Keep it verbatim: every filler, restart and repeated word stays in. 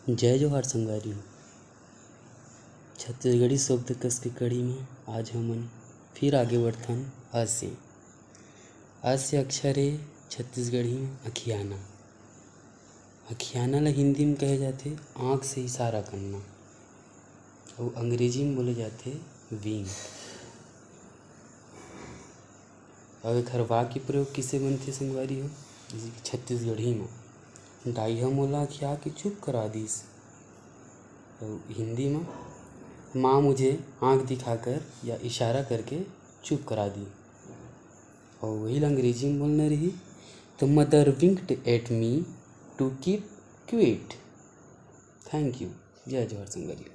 जय जोहार संगवारी हो। छत्तीसगढ़ी शब्द कस के कड़ी में आज हमन फिर आगे बढ़थन। अ से, अ से अक्षर हे छत्तीसगढ़ी में अखियाना। अखियाना ला हिंदी में कहे जाथे आँख से इशारा करना, अउ अंग्रेजी में बोले जाथे विंक। अब एखर वाक्य प्रयोग किसे बनथे संगवारी हो? जैसे कि छत्तीसगढ़ी में, "दाई ह मोला अखिया के चुप करा दिस।" अउ हिंदी में, "माँ मुझे आँख दिखाकर या इशारा करके चुप करा दी।" अउ वही ला अंग्रेजी में बोलना रही, तो "Mother winked at me to keep quiet।" Thank you। जय जोहार संगवारी।